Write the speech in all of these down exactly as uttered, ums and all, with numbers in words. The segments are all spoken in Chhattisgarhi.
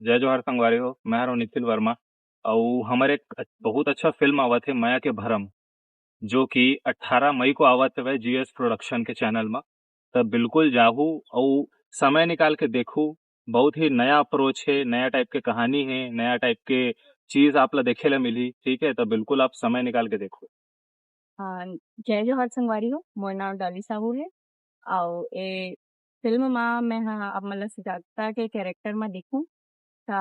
जय जोहार संगवारी हो, मैं हरों निखिल वर्मा। अउ हमर एक बहुत अच्छा फिल्म आवत हे मया के भरम, जो कि अठारह मई को आवत हवय जीएस प्रोडक्शन के चैनल म। त बिल्कुल जाहू अउ समय निकाल के देखू। बहुत ही नया अप्रोच हे, नया टाइप के कहानी हे, नया टाइप के चीज आप ला देखे ला मिलही, ठीक है? त बिल्कुल आप समय निकाल के देखू। हाँ, जय जोहार संगवारी हो, मोर नाम डॉली साहू हे। अउ ए फिल्म मा मैं ह आप मन ला सुजाता के कैरेक्टर मा दिखूं। त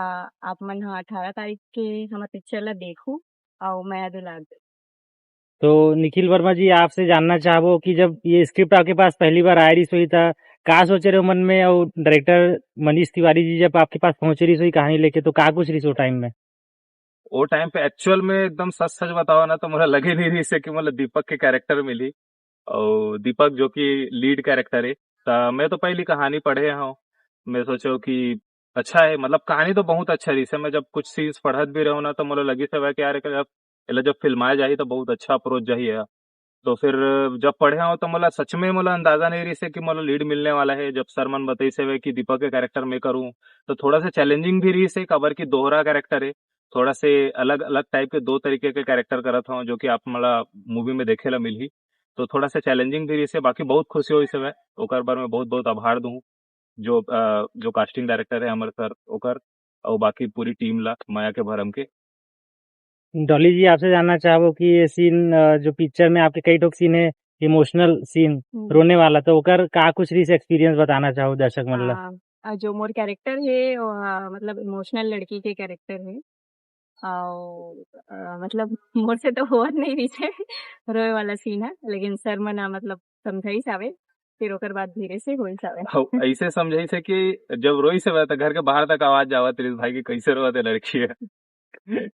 आप मन ह अठारह तारीख के हमर पिक्चर ला देखू अउ मया दुलार दे। तो निखिल वर्मा जी, आपसे जानना चाहबो कि जब ये स्क्रिप्ट आपके पास पहली बार आए रही सोई था, का सोचे रहे मन में? और डायरेक्टर मनीष तिवारी जी जब आपके पास पहुंचे रही सोई कहानी लेके, तो का कुछ रही सो टाइम में? वो टाइम पे एक्चुअल में एकदम सच सच बताओ ना, तो मोला लगे नहीं रही से कि मोला दीपक के कैरेक्टर मिली। और दीपक जो कि लीड कैरेक्टर है, त मैं तो पहली कहानी पढ़े हूँ, मैं सोचो कि अच्छा है, मतलब कहानी तो बहुत अच्छा रही से। मैं जब कुछ सीन्स पढ़त भी रहूँ ना, तो मोला लगी से कि यार एला जब फिल्माया जाही तो बहुत अच्छा अप्रोच जाही है। तो फिर जब पढ़े हूँ तो मोला सच में मोला अंदाजा नहीं रही से कि मोला लीड मिलने वाला है। जब सर मन बताई से कि दीपक के कैरेक्टर मैं करूँ, तो थोड़ा सा चैलेंजिंग भी रही से, काबर की दोहरा कैरेक्टर है, थोड़ा से अलग अलग टाइप के दो तरीके के कैरेक्टर करत हूँ, जो कि आप मोला मूवी में देखे ला मिलही। तो थोड़ा सा चैलेंजिंग भी रही से, बाकी बहुत खुशी हुई से मैं ओकर बर मैं बहुत बहुत आभार दूँ, जो अ, जो कास्टिंग डायरेक्टर है अमर सर ओकर, और बाकी पूरी टीम ला मया के भरम के। डॉली जी, आपसे जानना चाहबो कि ये सीन, अ, जो पिक्चर में आपके कई ठोक सीन है इमोशनल सीन, हम्म। रोने वाला, तो ओकर का कुछ रही से एक्सपीरियंस बताना चाहो दर्शक मन ला? हाँ, अ, जो मोर कैरेक्टर है वो, हाँ, मतलब इमोशनल लड़की के कैरेक्टर है। और अ, मतलब मोर से तो होवत नहीं रही से रोए वाला सीन है, लेकिन सर मन ह मतलब समझाई सावे, फिर ओकर बाद धीरे से होई सावे। हौ, ऐसे समझाई से कि जब रोई से तो घर के बाहर तक आवाज जावत रही भाई कि कैसे रोवत है लड़की है।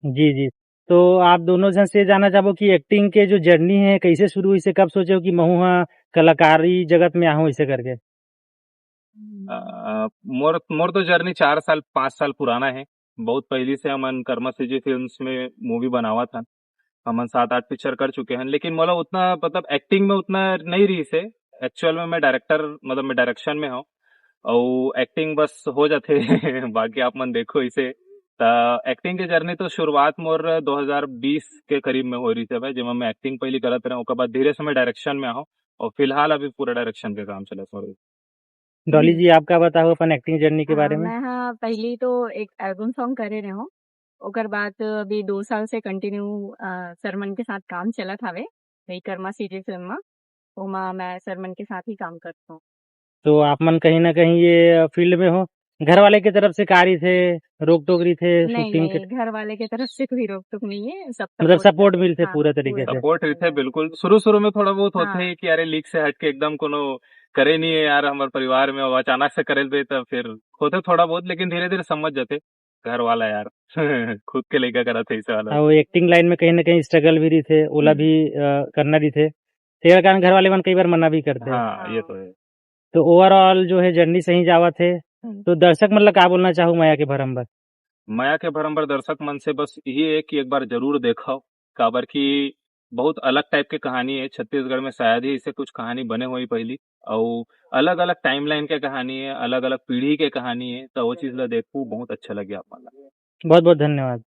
जी, जी। तो आप दोनों जन से जानना चाहबो कि एक्टिंग के जो जर्नी है, कैसे शुरू हुई से, कब सोचे हो कि महू हा कलाकारी जगत में आहूँ, ऐसे करके? अ, मोर, मोर तो जर्नी चार साल, पाँच साल पुराना है। बहुत पहली से हमन कर्मा सीजी फिल्म्स में मूवी बनावत हन। हमन सात आठ पिक्चर कर चुके हन, लेकिन मोला उतना, मतलब, एक्टिंग में उतना नहीं रही से। एक्चुअल में मैं डायरेक्टर, मतलब, मैं डायरेक्शन में हूँ, और एक्टिंग बस हो जाते बाकी आप मन देखो इसे। त एक्टिंग के जर्नी तो शुरुआत मोर दो हज़ार बीस के करीब में हो रही से भाई, जेमा मैं एक्टिंग पहली करत रहे, ओकर बाद धीरे से मैं डायरेक्शन में आऊँ, और फिलहाल अभी पूरा डायरेक्शन के काम चलत हे। डॉली जी, आप का बताओ अपन एक्टिंग जर्नी के बारे में? मैं, हाँ, पहली तो एक एल्बम सॉन्ग करे रहे हूँ, ओकर बाद अभी दो साल से कंटिन्यू, अ, सर मन के साथ काम चलत हवे, वही कर्मा सीजी फिल्म में, ओमा मैं सर मन के साथ ही काम करता हूँ। तो आप मन कहीं ना कहीं ये फील्ड में हो, घर वाले की तरफ से का रही थे, रोक टोक रही थे नहीं, शूटिंग के? नहीं, घर वाले की तरफ से कोई रोक टोक नहीं है, सब मतलब support सपोर्ट करते। मिलते हाँ, पूरा तरीके पूरा। से? सपोर्ट रहिथे बिल्कुल। शुरू शुरू में थोड़ा बहुत होथे हाँ। हे कि अरे लीक से हट के एकदम कोनो करे नहीं है यार, हमर परिवार में अब अचानक से करे दे, तब फिर होथे थोड़ा बहुत, लेकिन धीरे धीरे समझ जाथे घर वाला यार। खुद के लइका करत हे ऐसे वाला। हाँ, वो एक्टिंग लाइन में कहीं ना कहीं स्ट्रगल भी रही थे, ओला हम्म। भी अ, करना रही थे, तेरा कारण घर वाले मन कई बार मना भी करते हैं। हाँ, ये तो है। तो ओवरऑल जो है जर्नी सही जावत है, हम्म। तो दर्शक मन ला का बोलना चाहू मया के भरम बर? मया के भरम बर दर्शक मन से बस यही है कि एक बार जरूर देखो, काबर कि बहुत अलग टाइप के कहानी है। छत्तीसगढ़ में शायद ही इसे कुछ कहानी बने हुई पहली, और अलग अलग टाइमलाइन के कहानी है, अलग अलग पीढ़ी के कहानी है, तो वो चीज ला देखू, बहुत अच्छा लगे आप मन ला। बहुत बहुत धन्यवाद।